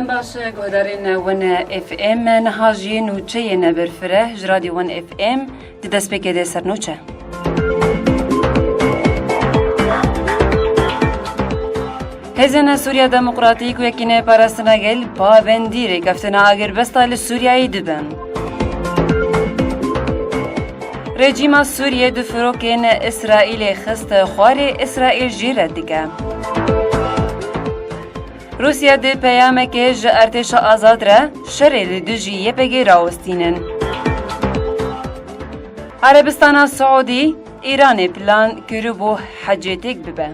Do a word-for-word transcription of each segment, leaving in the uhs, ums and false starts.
Baş, guhdarên Win F M, niha jî nûçeyên berfireh ji Radyo Win F M di destpêkê de sernûçe. Hêzên Sûriya Demokratîk û Yekînê Parastina Gel pabendî rêkeftina agirbesta li Sûriyeyê dibin. Rejîma Sûriyê du firokên Îsraîlê xist xwarê, Îsraîl jî red dike. Rûsya di peyamekê ji artêşa azad re şerê li dijî Y P G rawestînin. Erebistana Siûdî Îranê plan kiribû hecê têk bibe.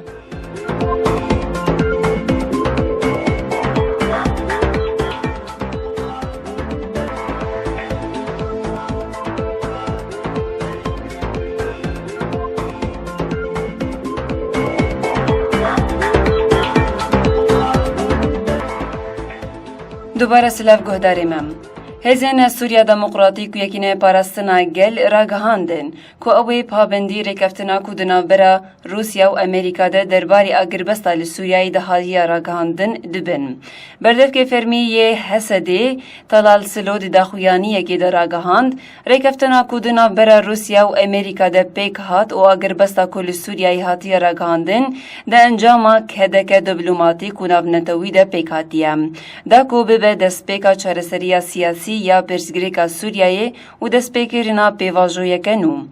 Dubare silav guhdarê me. Hêzên Sûriya Demokratîk û Yekîne Parastina Gel ragihandin ku ew ê pabendî rêkeftina ku di navbera Rûsya û Amerîka de derbarê agirbesta li Sûriyeyê de hatiye ragihandin dibin. Berdevkê fermî yê Hesedê Talal Silo di daxuyaniyekê de ragihand, rêkeftina ku di navbera Rûsya û Amerîka de pêk hat û agirbesta ku li Sûriyeyê hatiye ragihandin, di encama kedeke diplomatîk û navnetewî de pêk hatiye. Da ku bibe destpêka çareseriya siyasî ya pirsgirêka Sûriyeyê û destpêkirina pêvajoyeke nû.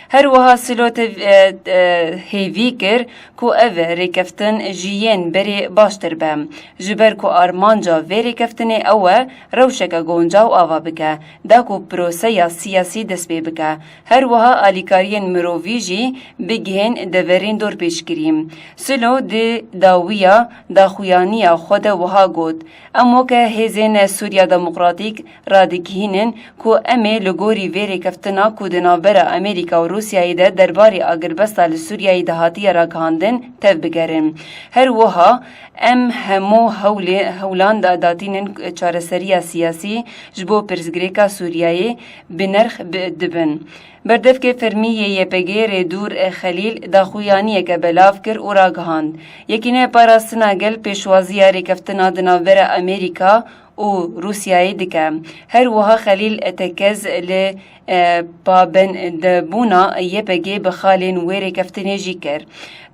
Her wiha Silo tev-, e, e, hêvî kir ku ev rêkeftin ji yên berê baştir be, ji ber ku armanca vê rêkeftinê ew e rewşeke guncaw ava bike, da ku proseya siyasî dest pê bike. Her wiha alîkariyên mirovî jî bigihên deverên dorpêçkirî. Silo di dawiya daxuyaniya xwe de wiha got, Em weke Hêzên Sûriya Demokratîk radigihînin ku em ê li gorî vê rêkeftina ku di navbera Amerîka û Rûsyayê de derbarê agirbesta li Sûriyeyê de hatiye ragihandin tevbigerin. Her wiha em hemû hewlê-, hewlan da-, datînin çareseriya siyasî ji bo pirsgirêka Sûriyeyê bi nerx bi-, dibin. Berdevkê fermî yê Y P G Rêdûr Xelîl daxuyaniyeke belav kir û ragihand, Yekîne Parastina Gel pêşwaziya rêkeftina di navbera Amerîka û Rûsyayê dike. Her wiha Xelîl tekez li, e, pabendbûna Y P G bi xalên wê rêkeftinê jî kir.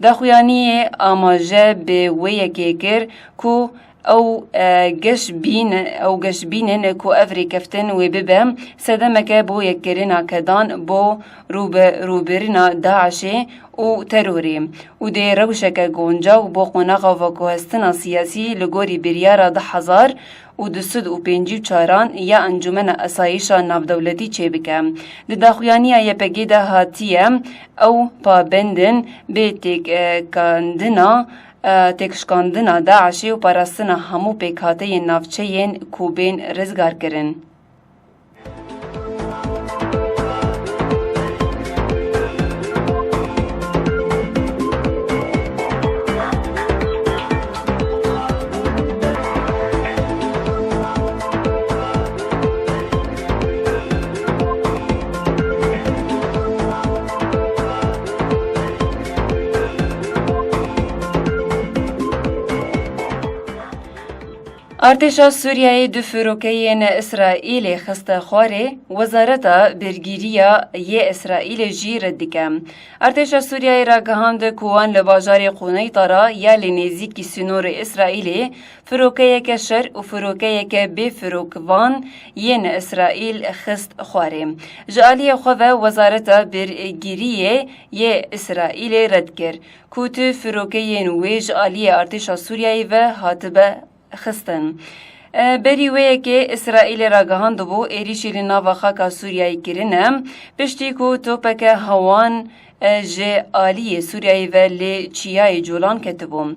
Daxuyaniyê amaje bi wê yekê kir ku ew, e, geş bîn, ew geş bînin ku ev rêkeftin wê bibe sedemeke bo yekkirina kedan bo rûbe-, rûbirina DAIŞê û terorê û dê rewşeke guncaw bo qonaxa veguhestina siyasî li gorî biryara du hezar û du sed û pêncî û çaran ya Encûmena Asayîşa Navdewletî çêbike. Di daxuyaniya Y P G de hatiye ew pabendin bê têkşikandina, e, têkşikandina DAIŞê û parastina hemû pêkhateyên navçeyên ku bên rizgarkirin. Artêşa Sûriyeyê du firokeyên Îsraîlê xiste xwarê, Wezareta Birgîriya yê Îsraîlê jî red dike. Artêşa Sûriyeyê ragihand ku wan li bajarê Quneytara ya li nêzîkî sînorê Îsraîlê firokeyeke şer û firokeyeke bê firokvan yên Îsraîl xist xwarê. Ji aliyê xwe ve Wezareta Birgîriyê yê Îsraîlê red kir ku tu firokeyên wê ji aliyê artêşa Sûriyeyê ve hatibe xistin. E, berî wê yekê Îsraîlê ragihandibû êrîşî li nava xaka Sûriyeyê kirine, piştî ku topeke hewan, e, ji aliyê Sûriyeyê ve li Çiyayê Colan ketibû.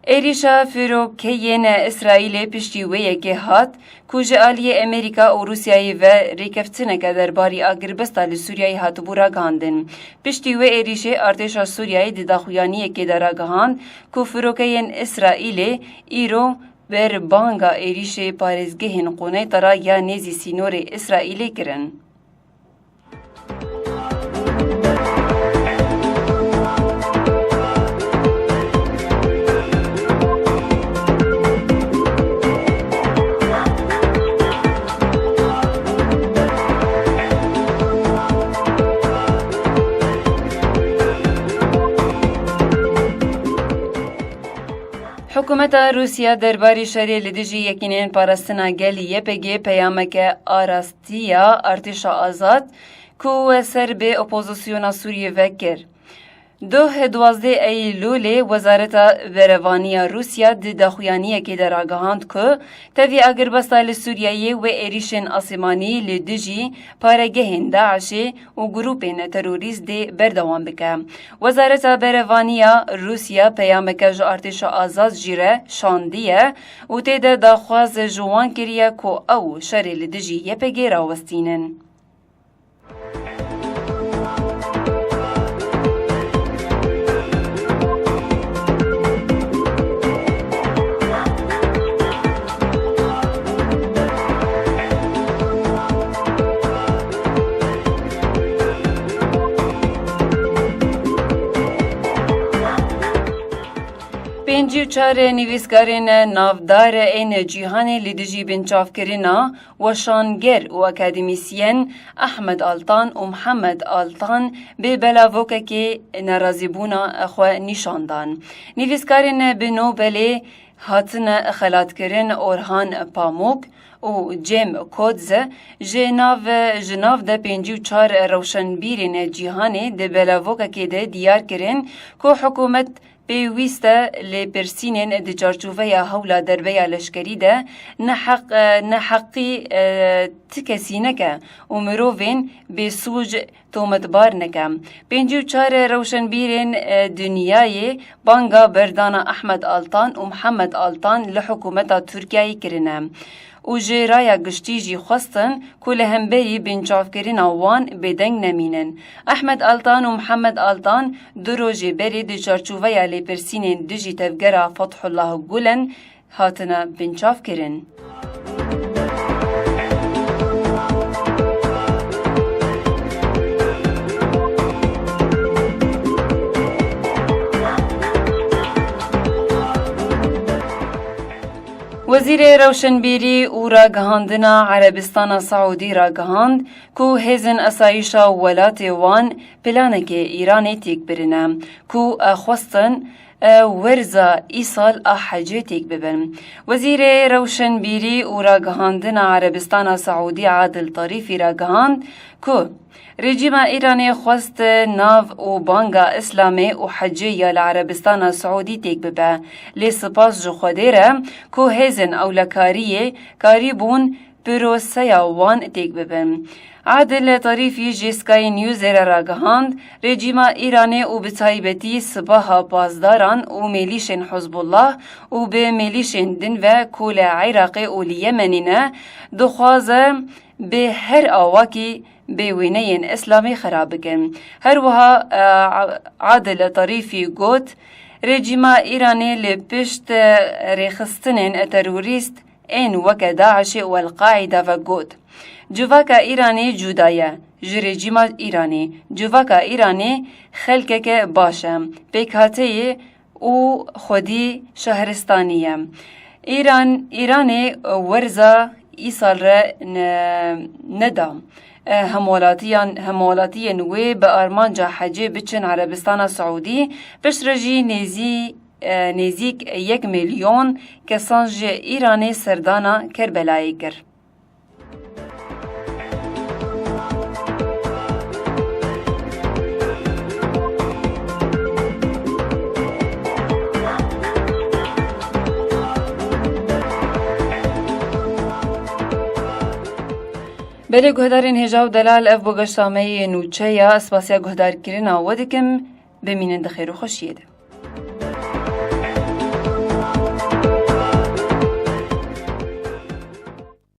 Êrîşa firokeyên Îsraîlê piştî wê yekê hat ku ji aliyê Amerîka û Rûsyayê ve rêkeftineke derbarî agirbesta li Sûriyeyê hatibû ragihandin. Piştî wê êrîşê artêşa Sûriyeyê di daxuyaniyekê de ragihand ku firokeyên Îsraîlê îro berbanga êrîşê parêzgehên Quneytara ya nêzî sînorê Îsraîlê kirin. Hikûmeta Rûsya derbarî şerê li dijî Yekîneyên Parastina Gel, Y P G, peyameke arastiya Artêşa Azad ku wer ser bi opozisyona Sûriyê vekir. Doh duwazdeh Eylûlê Wezareta Berevaniya Rûsya di daxuyaniyekê de ragihand ku tevî agirbesta li Sûriyeyê wê êrîşên asîmanî li dijî paregehên DAIŞê û grûpên terorîst dê berdewam bike. Wezareta Berevaniya Rûsya peyameke ji Artêşa Azad jî re şandiye û tê de daxwaz ji wan kiriye ku ew şerê li dijî Y P G rawestînin. Pêncî û çar nivîskarên navdar ên cîhanê li dijî binçavkirina weşanger û akademîsyen Ahmed Altan û Mihemed Altan bi belavokekê nerazîbûna xwe nîşan dan. Nivîskarên bi Nobelê hatine xelatkirin Orhan Pamuk û Cem Kodze ji nav, ji nav de pêncî û çar rewşenbîrên cîhanê di belavokekê de diyar kirin ku hikûmet pêwîst e lêpirsînên di çarçoveya hewla derbeya leşkerî de neheq-, neheqî, e, ti kesî neke û mirovên bêsûc tometbar neke. Pêncî û çar rewşenbîrên, e, dinyayê banga berdana Ahmed Altan û Mihemed Altan li hikûmeta Tirkiyeyê kirine û ji raya giştî jî xwestin ku li hemberî binçavkirina wan bêdeng nemînin. Ahmed Altan û Mihemed Altan du rojê berê di çarçoveya lêpirsînên dijî tevgera Fethullah Gulen hatine binçavkirin. Wezîrê Rewşenbîrî û Ragihandina Erebistana Saûdî ragihand ku hêzên asayîşa welatê wan planekê Îranê têk birine ku, e, xwestin, e, werza îsal a hecê têk bibin. Wezîrê Rewşenbîrî û Ragihandina Erebistana Saûdî Adil Tarîfî ragihand ku rejîma Îranê xwest nav û banga Îslamê û hecê ya li Erebistana Siûdî têk bibe. Lê spas ji Xwedê re ku hêzên ewlekariyê karîbûn proseya wan têk bibin. Adil Tarîfî ji Sky Newsê re ragihand, rejîma Îranê û bi taybetî sipaha pasdaran û mêlîşên Hizbullah û bi mêlîşên din ve ku li Iraqê û li Yemenê ne, dixwaze bi her awakî bêwêneyên Îslamê xera bikin. Her wiha, e, Adil Tarîfî got, rejîma Îranê li pişt, e, rêxistinên terorîst ên weke DAIŞê û El-Qaîda ve got, civaka Îranê cuda ye ji rejîma Îranê. Civaka Îranê xelkeke baş e, pêkhateyê û xwedî şehristanî ye. Îran, Îranê werza îsal re ne-, neda. E, hemwelatiyan, hemwelatiyên wê bi armanca hecê biçin Erebistana Siûdî, piştre jî nêzî-, e, nêzîk yek milyon kesan ji Îranê serdana Kerbelayê kir. Belê guhdarên hêja û delal, ev bû geşta me yê nûçe ya. Spasiya guhdarkirina we dikim. Bimînin di xêr û xweşiyê de.